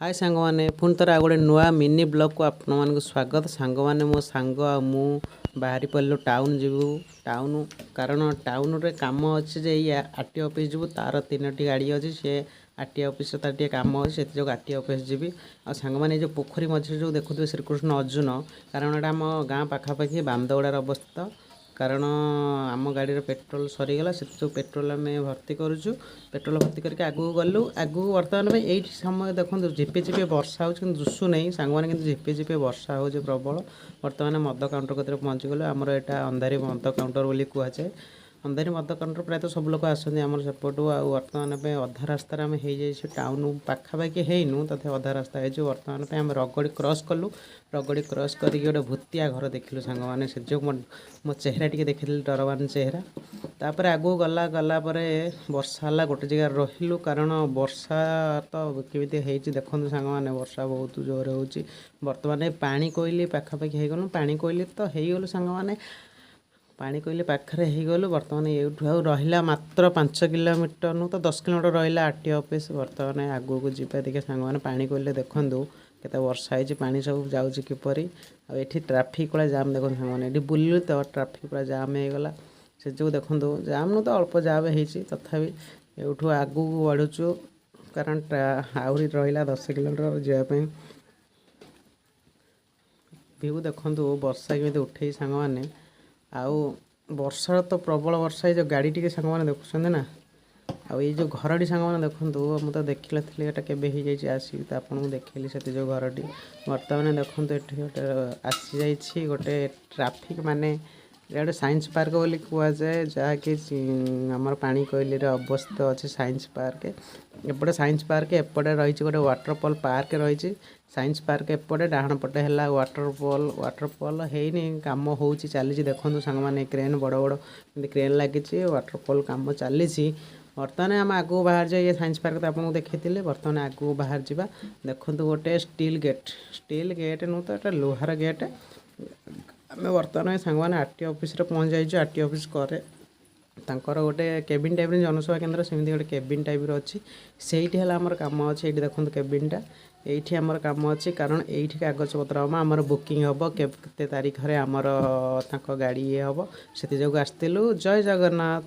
ହାଏ ସାଙ୍ଗମାନେ, ପୁଣି ଥରେ ଆଉ ଗୋଟେ ନୂଆ ମିନି ବ୍ଲଗ୍କୁ ଆପଣମାନଙ୍କୁ ସ୍ୱାଗତ। ସାଙ୍ଗମାନେ, ମୋ ସାଙ୍ଗ ଆଉ ମୁଁ ବାହାରି ପଡ଼ିଲୁ ଟାଉନ୍ ଯିବୁ ଟାଉନ୍, କାରଣ ଟାଉନ୍ରେ କାମ ଅଛି ଯେ ଏଇ ଆର୍ ଟି ଅଫିସ୍ ଯିବୁ। ତା'ର ତିନୋଟି ଗାଡ଼ି ଅଛି, ସେ ଆର୍ ଟି ଅଫିସ୍ରେ ତା'ର ଟିକେ କାମ ଅଛି, ସେଥିଯୋଗୁଁ ଆର୍ ଟି ଅଫିସ୍ ଯିବି। ଆଉ ସାଙ୍ଗମାନେ, ଏଇ ଯେଉଁ ପୋଖରୀ ମଝିରେ ଯେଉଁ ଦେଖୁଥିବେ ଶ୍ରୀକୃଷ୍ଣ ଅର୍ଜୁନ, କାରଣ ଏଇଟା ଆମ ଗାଁ ପାଖାପାଖି ବାନ୍ଦଗଡ଼ାରେ ଅବସ୍ଥିତ। କାରଣ ଆମ ଗାଡ଼ିରେ ପେଟ୍ରୋଲ ସରିଗଲା, ସେଥିଯୋଗୁଁ ପେଟ୍ରୋଲ ଆମେ ଭର୍ତ୍ତି କରୁଛୁ। ପେଟ୍ରୋଲ ଭର୍ତ୍ତି କରିକି ଆଗକୁ ଗଲୁ। ଆଗକୁ ବର୍ତ୍ତମାନ ପାଇଁ ଏଇଠି ସମୟ ଦେଖନ୍ତୁ, ଝିପି ଝିପି ବର୍ଷା ହେଉଛି କିନ୍ତୁ ଦୁଶୁ ନାହିଁ ସାଙ୍ଗମାନେ, କିନ୍ତୁ ଝିପି ଝିପି ବର୍ଷା ହେଉଛି ପ୍ରବଳ। ବର୍ତ୍ତମାନ ମଦ କାଉଣ୍ଟର କତିରେ ପହଞ୍ଚିଗଲୁ। ଆମର ଏଇଟା ଅନ୍ଧାରୀ ମଦ କାଉଣ୍ଟର ବୋଲି କୁହାଯାଏ। ଅନ୍ଧାରୀ ମଦ କାଉଣ୍ଟର ପ୍ରାୟତଃ ସବୁ ଲୋକ ଆସନ୍ତି ଆମର ସେପଟୁ। ଆଉ ବର୍ତ୍ତମାନ ପାଇଁ ଅଧା ରାସ୍ତାରେ ଆମେ ହେଇଯାଇଛୁ, ଟାଉନ୍ ପାଖାପାଖି ହେଇନୁ, ତଥାପି ଅଧା ରାସ୍ତା ହେଇଛୁ। ବର୍ତ୍ତମାନ ପାଇଁ ଆମେ ରଗଡ଼ି କ୍ରସ୍ କଲୁ। ରଗଡ଼ି କ୍ରସ୍ କରିକି ଗୋଟେ ଭୂତିଆ ଘର ଦେଖିଲୁ ସାଙ୍ଗମାନେ, ସେ ଯୋଗୁଁ ମୋ ଚେହେରା ଟିକେ ଦେଖିଥିଲି, ଡରବାନ ଚେହେରା। ତାପରେ ଆଗକୁ ଗଲା ଗଲା ପରେ ବର୍ଷା ହେଲା, ଗୋଟେ ଜାଗାରେ ରହିଲୁ, କାରଣ ବର୍ଷା ତ କେମିତି ହେଇଛି ଦେଖନ୍ତୁ ସାଙ୍ଗମାନେ, ବର୍ଷା ବହୁତ ଜୋରେ ହେଉଛି। ବର୍ତ୍ତମାନ ପାଣି କୋଇଲି ପାଖାପାଖି ହେଇଗଲୁ, ପାଣି କୋଇଲି ତ ହେଇଗଲୁ ସାଙ୍ଗମାନେ, ପାଣି କୋଇଲି ପାଖରେ ହେଇଗଲୁ। ବର୍ତ୍ତମାନ ଏଇଠୁ ଆଉ ରହିଲା ମାତ୍ର 5 କିଲୋମିଟର ନୁହଁ ତ 10 କିଲୋମିଟର ରହିଲା ଆର୍ ଟି ଅଫିସ୍। ବର୍ତ୍ତମାନ ଆଗକୁ ଯିବା ଦେଖିବା ସାଙ୍ଗମାନେ। ପାଣି କୋଇଲିରେ ଦେଖନ୍ତୁ କେତେ ବର୍ଷା ହେଇଛି, ପାଣି ସବୁ ଯାଉଛି କିପରି। ଆଉ ଏଠି ଟ୍ରାଫିକ୍ ପୁରା ଜାମ୍ ଦେଖନ୍ତୁ ସାଙ୍ଗମାନେ, ଏଠି ବୁଲିଲୁ ତ ଟ୍ରାଫିକ୍ ପୁରା ଜାମ୍ ହେଇଗଲା। ସେ ଯୋଗୁଁ ଦେଖନ୍ତୁ ଜାମ୍ ନୁହଁ ତ ଅଳ୍ପ ଜାମ୍ ହେଇଛି, ତଥାପି ଏଇଠୁ ଆଗକୁ ବଢ଼ୁଛୁ, କାରଣ ଆହୁରି ରହିଲା 10 କିଲୋମିଟର ଯିବା ପାଇଁ। ଭିଉ ଦେଖନ୍ତୁ ବର୍ଷା କେମିତି ଉଠେଇ ସାଙ୍ଗମାନେ। ଆଉ ବର୍ଷାର ତ ପ୍ରବଳ ବର୍ଷା, ଏଇ ଯେଉଁ ଗାଡ଼ି ଟିକେ ସାଙ୍ଗମାନେ ଦେଖୁଛନ୍ତି ନା। ଆଉ ଏଇ ଯେଉଁ ଘରଟି ସାଙ୍ଗମାନେ ଦେଖନ୍ତୁ, ମୁଁ ତ ଦେଖିନଥିଲି ଏଇଟା କେବେ ହେଇଯାଇଛି, ଆସିକି ତ ଆପଣଙ୍କୁ ଦେଖେଇଲି ସେଠି ଯେଉଁ ଘରଟି। ବର୍ତ୍ତମାନ ଦେଖନ୍ତୁ ଏଠି ଗୋଟେ ଆସିଯାଇଛି ଗୋଟେ ଟ୍ରାଫିକ୍, ମାନେ ଏଇଟା ଗୋଟେ ସାଇନ୍ସ ପାର୍କ ବୋଲି କୁହାଯାଏ, ଯାହାକି ଆମର ପାଣି କୋଇଲିରେ ଅବସ୍ଥିତ ଅଛି ସାଇନ୍ସ ପାର୍କ। ଏପଟେ ସାଇନ୍ସ ପାର୍କ, ଏପଟେ ରହିଛି ଗୋଟେ ୱାଟରଫଲ୍ ପାର୍କ ରହିଛି। ସାଇନ୍ସ ପାର୍କ ଏପଟେ ଡାହାଣ ପଟେ ହେଲା ୱାଟରଫଲ୍। ୱାଟରଫଲ୍ ହେଇନି, କାମ ହେଉଛି, ଚାଲିଛି। ଦେଖନ୍ତୁ ସାଙ୍ଗମାନେ, କ୍ରେନ୍ ବଡ଼ ବଡ଼ ଏମିତି କ୍ରେନ୍ ଲାଗିଛି, ୱାଟରଫଲ୍ କାମ ଚାଲିଛି। ବର୍ତ୍ତମାନ ଆମେ ଆଗକୁ ବାହାରି ଯିବା। ଇଏ ସାଇନ୍ସ ପାର୍କ ତ ଆପଣଙ୍କୁ ଦେଖେଇଥିଲେ। ବର୍ତ୍ତମାନ ଆଗକୁ ବାହାରି ଯିବା। ଦେଖନ୍ତୁ ଗୋଟେ ଷ୍ଟିଲ୍ ଗେଟ୍, ଷ୍ଟିଲ୍ ଗେଟ୍ ନୁହଁ ତ ଏଇଟା ଲୁହାର ଗେଟ୍। ଆମେ ବର୍ତ୍ତମାନ ସାଙ୍ଗମାନେ ଆର୍ ଟି ଅଫିସରେ ପହଞ୍ଚି ଯାଇଛୁ। ଆର୍ ଟି ଅଫିସ୍ କରେ ତାଙ୍କର ଗୋଟେ କେବିନ୍ ଟାଇପ୍ର, ଜନସେବା କେନ୍ଦ୍ର ସେମିତି ଗୋଟେ କେବିନ୍ ଟାଇପ୍ର ଅଛି, ସେଇଠି ହେଲା ଆମର କାମ ଅଛି। ଏଇଠି ଦେଖନ୍ତୁ କେବିନ୍ଟା, ଏଇଠି ଆମର କାମ ଅଛି, କାରଣ ଏଇଠି କାଗଜପତ୍ର ହେବ, ଆମର ବୁକିଂ ହେବ, କେତେ ତାରିଖରେ ଆମର ତାଙ୍କ ଗାଡ଼ି ଇଏ ହେବ, ସେଥିଯୋଗୁଁ ଆସିଥିଲୁ। ଜୟ ଜଗନ୍ନାଥ।